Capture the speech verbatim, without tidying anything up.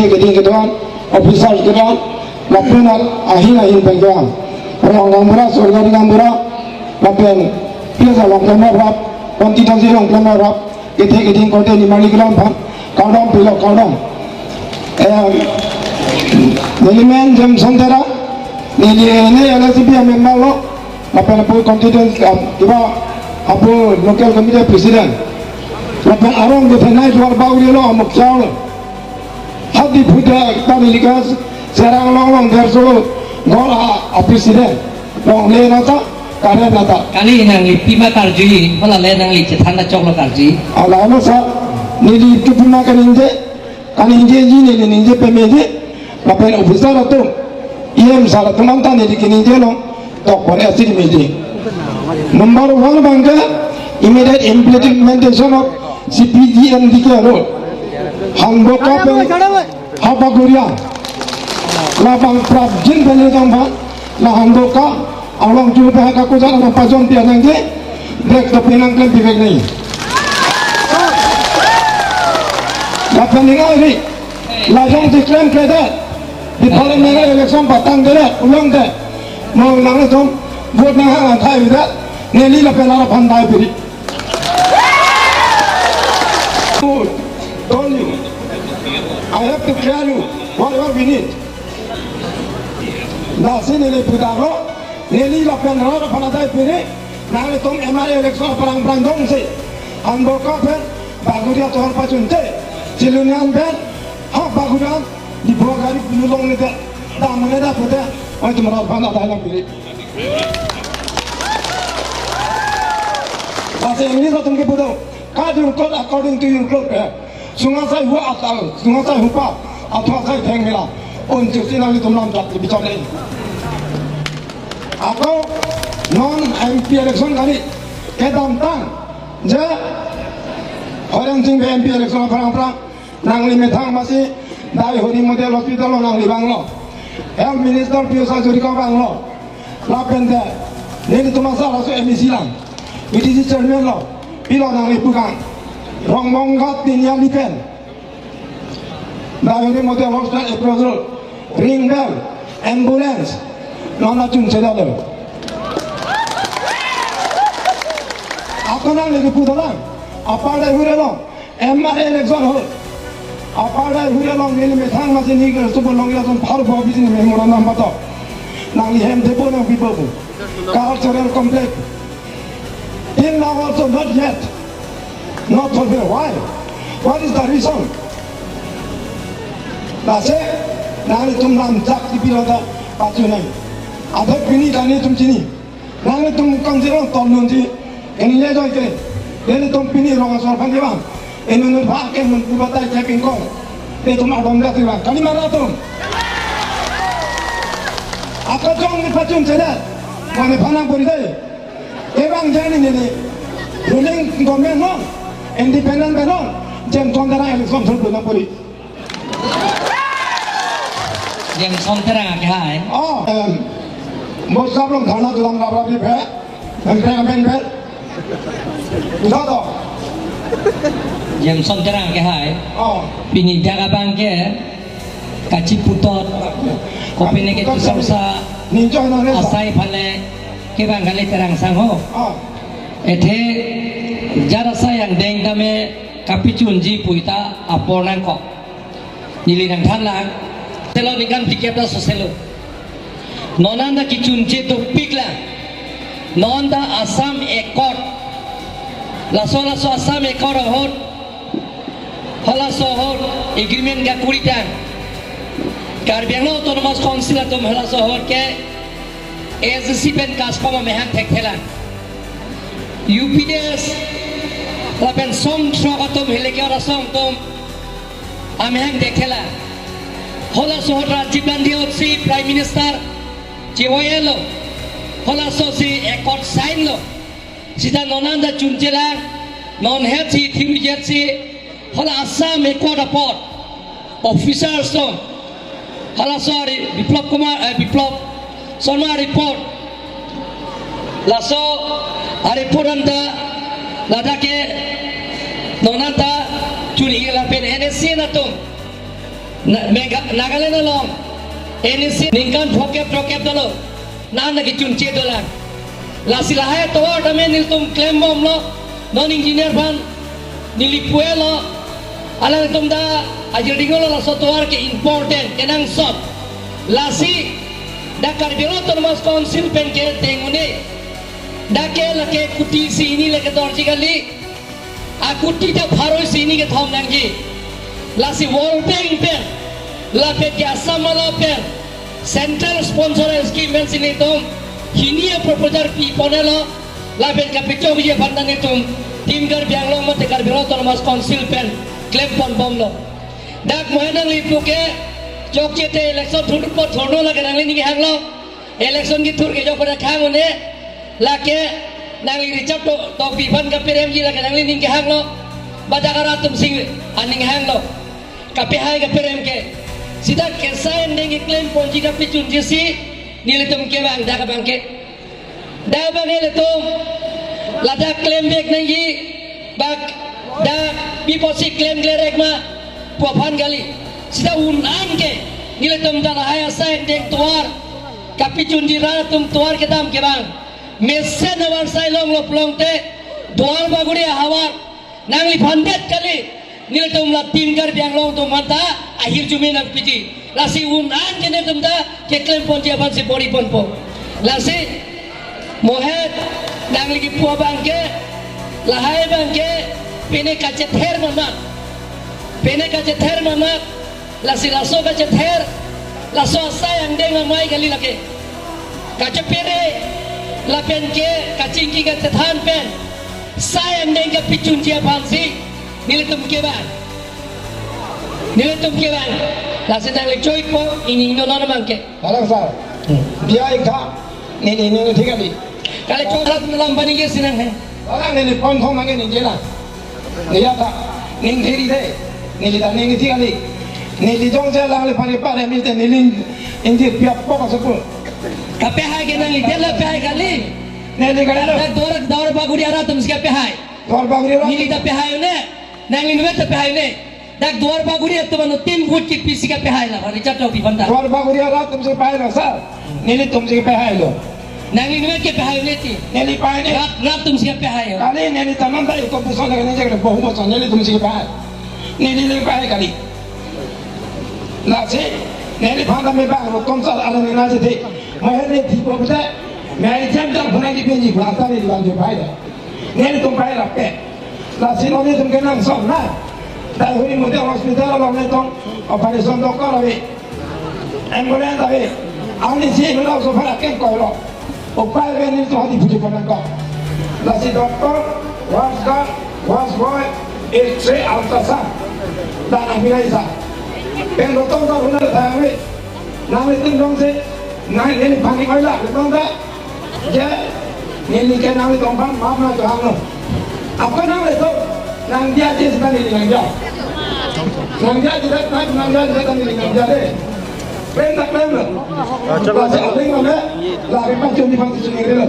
keding kedo-an, officers kedo-an, lapen ahin ahin pen kedo-an. Rong gaonbura, sorkari gaonbura, lapen P S along kedo-an rap, constituency along kedo-an rap, kethe keding korte nimarli kedo-an aphan, kardom pilo kardom. Em, neli men Jameson Terang, neli ene L S C P a member lo, lapen apo constituency, ah, kiba apo local committee president. Lapen arong kethenei duar bau lo, amuk chau lo. Hadi puja ekta nelikas serang long long derso gol a, a president. Long le nata, kare nata. Kali nangli pima karjuji, hala le nangli chethan ta choklo karjuji. Ala ano sa, neli tu pima kaningje, kaningjeji neli ningje pameji, lapen officer atum, E M sir atum anta neli kaningje long, tok pore asiri meji. Number one abangke, immediate implementation of C P G M D K road. Hanboka pen ha Baguria. Labang prapjin pen le tong ba, la Hanboka, along chu pe ha kakujan nangpajon pi anangji, break to penang klem pivek nai. Lapen ning ari, lajong si klemkledet, di parliamentary election patangdedet, ulongdet. Mo nangtum vote nanghang angthai bidet, neli lapen lara aphan dai piri. Told you, I have to clear you whatever we need. Lasi neli pudaklo, neli lapen lara aphan dai piri, nanglitum M R A election parang parang dong si. Hanboka pen, Baguria tohor pachunte, Chilunyan pen, ha Baguria, di bua gari bulong nete, dam nete pute, oi tum lara aphan dai lang piri. Lasi English atum kepu do, cut your coat according to your cloth, eh. Sungasai hu atal, sungasai hu pa, athua sai theng mela. Un chusi nanglitum lam tak bichar le. Ako non M P election kali kedamtang je Horensing Bey M P election parang parang nangli methang masi Daihori Model Hospital lo nangli vanglo. Health Minister Pijush Hazarika vanglo. Lapen te nelitum asar aso M A C lang, V D C chairman lo, pilo nangli pukang. Rongbonghat Tiniali pen Daihori Model Hospital approach road, ring bell, ambulance, non achun chedalo. Ako nangli kepudolang, apar Daihori along M R A election ahut, apar Daihori along neli methang masi ni ke supo long ya son phar bo bisi ni memorandum pato. Nangli hem depo nangpipo pu. Cultural complex. Till now also not yet. Not fulfilled. Why? What is the reason? Lasi, nanglitum lam jak tipilo ta pachunai. Adhak pini ta nelitum chini. Nanglitum kangji rong tol nunji. Ini le joi ke. Nelitum pini rong asor phan di bang. Inut inut bha ke mun pu batai ke pingkong. Nelitum adom dak di bang. Kali mara tum. Akajong ni pachun chede. Mane phanang puri de. Ebang jani nini ruling government non, independent pen non, Jameson Terang election thurdu nangpuri. Jameson Terang akehai. Oh, em, mo sab long thana tulang rap rap di phe, em, phe, em, phe, phe. Udah toh. Jameson Terang akehai. Oh. Pini dak abangke kachiputot, kopine ke kachiputot, tusarsa, ninjo nang resa. Asai phale kevang kali Terang sangho. Ah. Athe jar asai angdeng tame kapichunji pu ta apor nangkok. Neli nangthan lang. Telo ningkan phlikep ta soselo. Non anta kichunche dopik lang. Non ta Assam Accord. Laso laso Assam Accord ahut, halaso ahut agreement kakuri tang, Karbi Anglong Autonomous Council atum halaso ahut ke A S D C pen CASPA amahang thekthelang. U P D S lapen song throk atum hileke ora song atum amahang thekthelang. Halaso ahut Rajiv Gandhi ahut si Prime Minister chevoi-elo. Halaso si accord sign lo. Sita non anta chunchelang, non het si thirujat si, hala Assam Accord apot officers atum, halaso ari Biplab Kumar, eh, Biplab Sharma report, laso a-report anta ladak ke non anta chunike lapen N S C N atum Na-, Megha-, Nagaland along N E C ningkan phokep throkkep dolo. Nana kechunche dolang. Lasi lahai atovar tame nelitum klembomlo. Non engineer aphan neli puelo. Alangtum ta ajir dinglo, laso atovar ke important, kenangsot. Lasi dak Karbi Anglong Autonomous Council pen ke dengune. Dak ke lake kuti isi hini le kedorji kali. Akuti ta pharo isi hini kethom nangji. Lasi World Bank pen, lapen ke Assam along pen, central sponsor scheme pensi nelitum hini a-proposal piponlo, lapen kapachokji aphan ta nelitum Team Karbi Anglong mate Karbi Anglong Autonomous Council pen klemponbomlo. Dak mo nangli puke chokche te election thurpo thurno lake nangli ning kehanglo. Election kethur ke jok pada khang un-e, lake nangli Richard Tokbi aphan kaperemji lake nangli ning kehanglo, ba dak arat atumsi aning hanglo, kapehai kaperem ke. Sita kesai angdeng keklemponji kapachunji si, nelitum kevang dak abang ke. Dak abang ke nelitum ladak klem bek nangji, bak dak pi apotsi klemkle rek ma pu aphan kali. Sita un-an ke nelitum ta lahai asai angdeng tovar, kapachunji rat atum tovar kedam kevang. Mesen havar sai longlo pulote, Duar Bagori ahavar nangliphan det kali. Nelitum la Team Karbi Anglong atum aphanta ahirjume nangpiji. Lasi un-an ke nelitum ta keklemponji aphansi bor-iponpo. Lasi mo het nangli kipu abang ke, lahai abang ke pine kachether mamat. Pine kachether mamat. Lasi laso kachether, laso asai angdeng amei kali lake. Kachepere lapen ke kachingki kachethan pen sai angdeng kapachunji aphansi nelitum kevang. Nelitum kevang. Lasi nangli choipo, ini ino non abang ke. Alang sar. Hmm. Dia ikha, nini nini thik kali. Kali chok rat melam pani ke sinang he. Alang nini pon thong nangke ningje la. Neli ta ning thiri de. Neli ta ning thiri kali. Neli jongsi alangliphan kepare mite neli ingjir piap pok asapul. Kapehai ke nangli, dia la pehai kali. Neli kali lo. Dak Duar, Duar Bagori arat atumsi kapehai. Duar Bagori arat. Neli ta pehai un-e. Nangli nuet ta pehai un-e. Dak Duar Bagori atum ano tin vote kepisi kapehai la, Richard Tokbi aphanta. Duar Bagori arat atumsi pehai lo, sir. Nelitumsi pehai lo. Nangli nuet kepehai un-e ti. Neli pehai un-e. Rat, rat atumsi pehai lo. Kali neli ta non ta iko puson lagi neli jek bohu puson nelitumsi pehai. Neli neli pehai kali. Lasi, neliphan ta me bang ro komsar ano nina jete. Maher ne thi ko bete. Me ai jam jam phunai di benji, bang ta neli bang je pehai lo. Nelitum pehai rapet. Lasi non nelitum kenangsot na. Dai huri mode hospital along nelitum operation doktor ave. Ambulance ave. Ani si hula so phara ken koilo. Upai ave nelitum hadi phuji panangkok. Lasi doctor, watch guard, watch boy, X-ray, ultrasound. Dan ambilai sa. Pen doktor ta hula ta ave. Nang nelitum dong se. Nang neli pani koila. Doktor ta. Je, neli ke nangli tongpan map na Tuhan lo. Ako nangli to, nangdia je sita neli nangdia. Nangdia je sita, nangdia je sita neli nangdia de. Pen ta pen lo. Lasi aling lo le, lari pa chuni pang chuni lo.